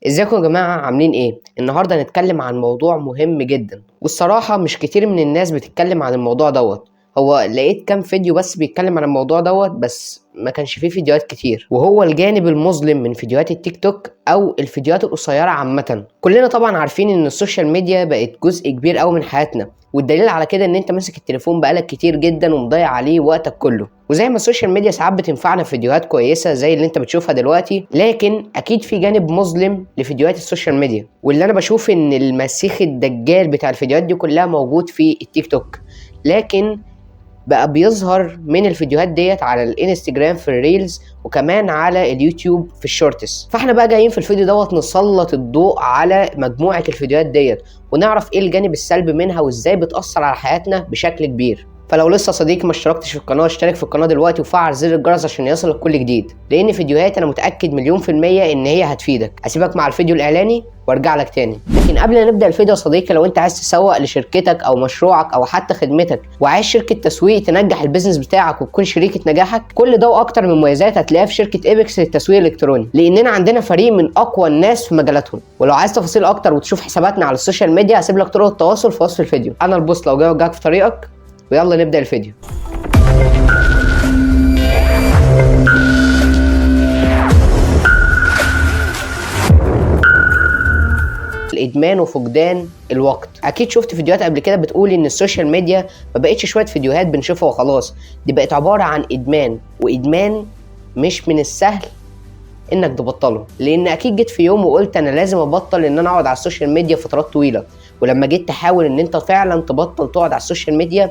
ازيكم يا جماعة، عاملين ايه؟ النهاردة هنتكلم عن موضوع مهم جدا، والصراحة مش كتير من الناس بتتكلم عن الموضوع دوت. هو لقيت كام فيديو بس بيتكلم عن الموضوع دوت، بس ما كانش فيه فيديوهات كتير، وهو الجانب المظلم من فيديوهات التيك توك او الفيديوهات القصيرة عامة. كلنا طبعا عارفين ان ال social media بقت جزء كبير قوي من حياتنا، والدليل على كده ان انت ماسك التليفون بقالك كتير جدا ومضيع عليه وقتك كله. وزي ما ال social media ساعات بتنفعنا في فيديوهات كويسة زي اللي انت بتشوفها دلوقتي، لكن اكيد في جانب مظلم لفيديوهات ال social media، واللي انا بشوف ان المسيح الدجال بتاع الفيديوهات دي كلها موجود في التيك توك، لكن بقى بيظهر من الفيديوهات ديت على الانستجرام في ال reels، وكمان على اليوتيوب في ال shorts. فاحنا بقى جايين في الفيديو دوت نسلط الضوء على مجموعة الفيديوهات ديت، ونعرف ايه الجانب السلبي منها وازاي بتأثر على حياتنا بشكل كبير. فلو لسه صديقي ما اشتركتش في القناة، اشترك في القناة دلوقتي وفعل زر الجرس عشان يصلك كل جديد، لان فيديوهات انا متأكد 1,000,000% ان هي هتفيدك. اسيبك مع الفيديو الاعلاني وارجع لك تاني. لكن قبل ما نبدأ الفيديو يا صديقي، لو انت عايز تسوق لشركتك او مشروعك او حتى خدمتك، وعايز شركة تسويق تنجح ال business بتاعك وتكون شريكة نجاحك، كل ده واكتر من مميزات هتلاقيها في شركة ايبكس للتسويق الالكتروني، لاننا عندنا فريق من اقوى الناس في مجالاتهم. ولو عايز تفاصيل اكتر وتشوف حساباتنا على ال social media، هسيب لك طرق التواصل في وصف الفيديو. انا ال boss لو جاي وجهك في طريقك، ويلا نبدأ الفيديو. الادمان وفقدان الوقت. اكيد شفت فيديوهات قبل كده بتقول ان ال social media ما بقتش شوية فيديوهات بنشوفها وخلاص، دي بقت عبارة عن ادمان، وادمان مش من السهل انك تبطله، لان اكيد جيت في يوم وقلت انا لازم ابطل ان انا اقعد على ال social media فترات طويلة، ولما جيت تحاول ان انت فعلا تبطل تقعد على ال social media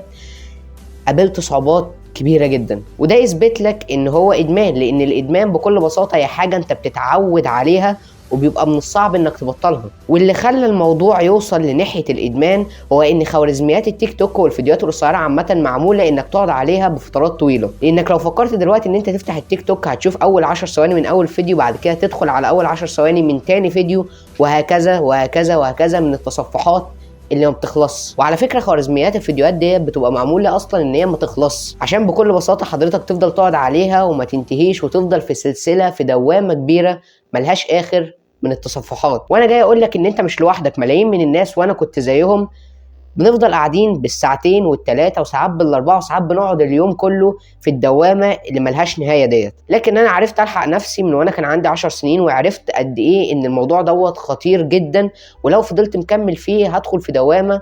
قابلت صعوبات كبيرة جدا. وده يثبت لك ان هو ادمان، لان الادمان بكل بساطة هي حاجة انت بتتعود عليها وبيبقى من الصعب انك تبطلها. واللي خلى الموضوع يوصل لناحية الادمان هو ان خوارزميات التيك توك والفيديوهات القصيرة عامة معمولة انك تقعد عليها بفترات طويلة، لانك لو فكرت دلوقتي ان انت تفتح التيك توك هتشوف اول 10 ثواني من اول فيديو، بعد كده تدخل على اول 10 ثواني من تاني فيديو، وهكذا وهكذا وهكذا من التصفحات اللي ما بتخلصش. وعلى فكرة خوارزميات الفيديوهات دي بتبقى معمولة اصلا ان هي ما تخلصش، عشان بكل بساطة حضرتك تفضل تقعد عليها وما تنتهيش، وتفضل في سلسلة في دوامه كبيرة ملهاش اخر من التصفحات. وانا جاي اقول لك ان انت مش لوحدك، ملايين من الناس وانا كنت زيهم بنفضل قاعدين بالساعتين والتلاتة وساعات بالاربعة وساعات بنقعد اليوم كله في الدوامة اللي ملهاش نهاية ديت. لكن انا عرفت الحق نفسي من وانا كان عندي 10 سنين، وعرفت قد ايه ان الموضوع دوت خطير جدا، ولو فضلت مكمل فيه هدخل في دوامة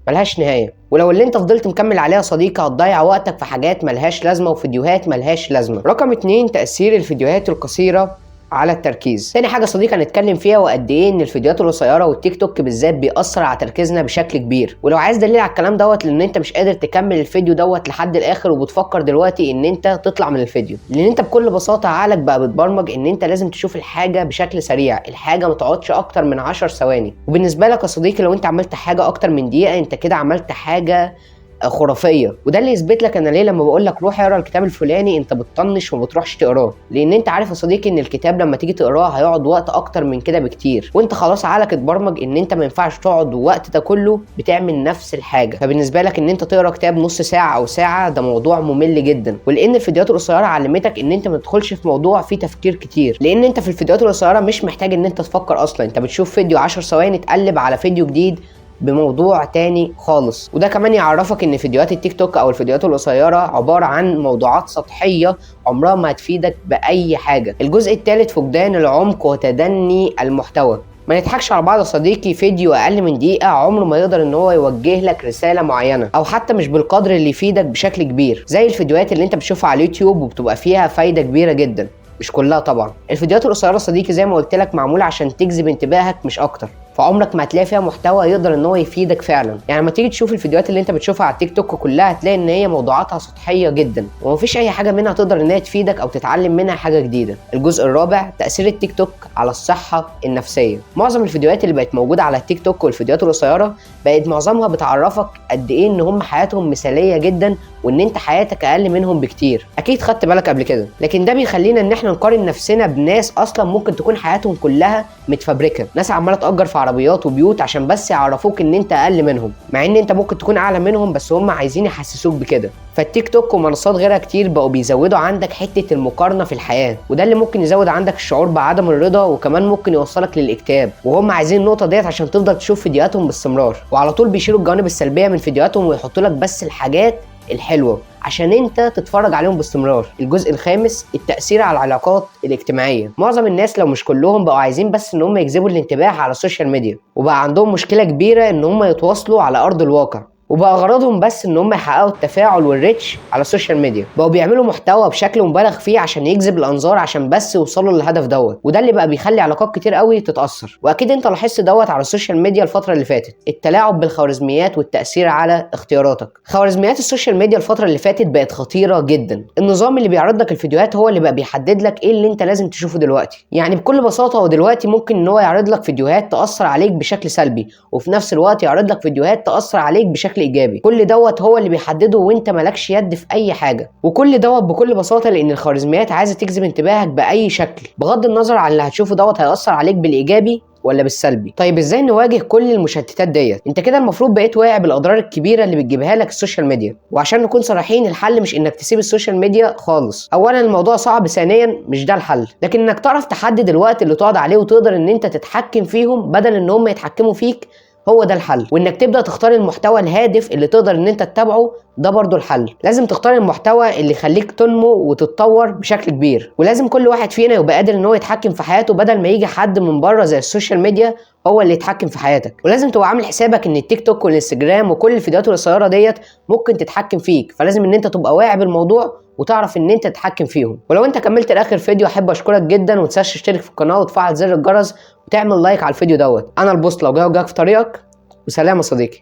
ملهاش نهاية. ولو اللي انت فضلت مكمل عليها يا صديقي هتضيع وقتك في حاجات ملهاش لازمة وفيديوهات ملهاش لازمة. رقم 2، تأثير الفيديوهات القصيرة على التركيز. تاني حاجة صديقي هنتكلم فيها وقد ايه ان الفيديوهات القصيرة والتيك توك بالذات بيأثر على تركيزنا بشكل كبير. ولو عايز دليل على الكلام دوت، لان انت مش قادر تكمل الفيديو دوت لحد الاخر وبتفكر دلوقتي ان انت تطلع من الفيديو، لان انت بكل بساطة عقلك بقى بيتبرمج ان انت لازم تشوف الحاجة بشكل سريع، الحاجة ما تقعدش اكتر من 10 ثواني. وبالنسبة لك يا صديقي لو انت عملت حاجة اكتر من دقيقة انت كده عملت حاجة خرافية. وده اللي يثبت لك انا ليه لما بقول لك روح اقرا الكتاب الفلاني انت بتطنش وما بتروحش تقراه، لان انت عارف يا صديقي ان الكتاب لما تيجي تقراه هيقعد وقت اكتر من كده بكتير، وانت خلاص عقلك اتبرمج ان انت ما ينفعش تقعد الوقت ده كله بتعمل نفس الحاجة. فبالنسبه لك ان انت تقرا كتاب نص ساعة او ساعة ده موضوع ممل جدا. ولان الفيديوهات القصيرة علمتك ان انت ما تدخلش في موضوع فيه تفكير كتير، لان انت في الفيديوهات القصيرة مش محتاج ان انت تفكر اصلا، انت بتشوف فيديو 10 ثواني تقلب على فيديو جديد بموضوع تاني خالص. وده كمان يعرفك ان فيديوهات التيك توك او الفيديوهات القصيرة عبارة عن موضوعات سطحية عمرها ما هتفيدك باي حاجة. الجزء الثالث، فقدان العمق وتدني المحتوى. ما نضحكش على بعض يا صديقي، فيديو اقل من دقيقة عمره ما يقدر ان هو يوجه لك رسالة معينة، او حتى مش بالقدر اللي يفيدك بشكل كبير، زي الفيديوهات اللي انت بتشوفها على اليوتيوب وبتبقى فيها فايده كبيرة جدا. مش كلها طبعا. الفيديوهات القصيرة صديقي زي ما قلت لك معمولة عشان تجذب انتباهك مش اكتر، فعمرك ما هتلاقي فيها محتوى يقدر ان هو يفيدك فعلا. لما تيجي تشوف الفيديوهات اللي انت بتشوفها على التيك توك كلها هتلاقي ان هي موضوعاتها سطحية جدا، ومفيش اي حاجة منها تقدر ان هي تفيدك او تتعلم منها حاجة جديدة. الجزء الرابع، تاثير التيك توك على الصحة النفسية. معظم الفيديوهات اللي بقت موجودة على التيك توك والفيديوهات القصيرة بقت معظمها بتعرفك قد ايه ان هم حياتهم مثاليه جدا، وان انت حياتك اقل منهم بكتير. اكيد خدت بالك قبل كده. لكن ده بيخلينا ان احنا نقارن نفسنا بناس اصلا ممكن تكون حياتهم كلها متفبركه، ناس عماله تأجر في عربيات وبيوت عشان بس يعرفوك ان انت اقل منهم، مع ان انت ممكن تكون اعلى منهم، بس هم عايزين يحسسوك بكده. فالتيك توك ومنصات غيرها كتير بقوا بيزودوا عندك حتة المقارنة في الحياة، وده اللي ممكن يزود عندك الشعور بعدم الرضا، وكمان ممكن يوصلك للاكتئاب. وهم عايزين النقطة ديت عشان تفضل تشوف فيديوهاتهم باستمرار، وعلى طول بيشيلوا الجوانب السلبية من فيديوهاتهم ويحطوا لك بس الحاجات الحلوة عشان انت تتفرج عليهم باستمرار. الجزء الخامس، التأثير على العلاقات الاجتماعية. معظم الناس لو مش كلهم بقوا عايزين بس ان هم يجذبوا الانتباه على ال social media، وبقى عندهم مشكلة كبيرة ان هم يتواصلوا على ارض الواقع، وبقى غرضهم بس ان هم يحققوا التفاعل وال reach على ال social media. بقوا بيعملوا محتوى بشكل مبالغ فيه عشان يجذب الانظار، عشان بس يوصلوا للهدف دوت، وده اللي بقى بيخلي علاقات كتير قوي تتاثر. واكيد انت لاحظت دوت على ال social media الفترة اللي فاتت، التلاعب بالخوارزميات والتاثير على اختياراتك. خوارزميات ال social media الفترة اللي فاتت بقت خطيرة جدا. النظام اللي بيعرض لك الفيديوهات هو اللي بقى بيحدد لك ايه اللي انت لازم تشوفه دلوقتي. يعني بكل بساطة هو دلوقتي ممكن ان هو يعرض لك فيديوهات تاثر عليك بشكل سلبي، وفي نفس الوقت يعرض لك فيديوهات تاثر عليك بشكل ايجابي. كل دوت هو اللي بيحدده وانت مالكش يد في اي حاجة. وكل دوت بكل بساطة لان الخوارزميات عايزه تجذب انتباهك باي شكل، بغض النظر عن اللي هتشوفه دوت هيأثر عليك بالايجابي ولا بالسلبي. طيب ازاي نواجه كل المشتتات ديت؟ انت كده المفروض بقيت واعي بالاضرار الكبيرة اللي بتجيبها لك ال social media. وعشان نكون صريحين، الحل مش انك تسيب ال social media خالص. اولا الموضوع صعب، ثانيا مش ده الحل، لكن انك تعرف تحدد الوقت اللي تقعد عليه وتقدر ان انت تتحكم فيهم بدل ان هم يتحكموا فيك، هو ده الحل. وانك تبدا تختار المحتوى الهادف اللي تقدر ان انت تتابعه، ده برضو الحل. لازم تختار المحتوى اللي يخليك تنمو وتتطور بشكل كبير، ولازم كل واحد فينا يبقى قادر ان هو يتحكم في حياته بدل ما يجي حد من بره زي ال social media هو اللي يتحكم في حياتك. ولازم تبقى عامل حسابك ان التيك توك والانستجرام وكل الفيديوهات القصيرة ديت ممكن تتحكم فيك، فلازم ان انت تبقى واعي بالموضوع وتعرف ان انت تتحكم فيهم. ولو انت كملت لاخر فيديو احب اشكرك جدا، ومتنساش تشترك في القناة وتفعل زر الجرس وتعمل like على الفيديو دوت. انا البوست لو جاي وجاك في طريقك، وسلام يا صديقي.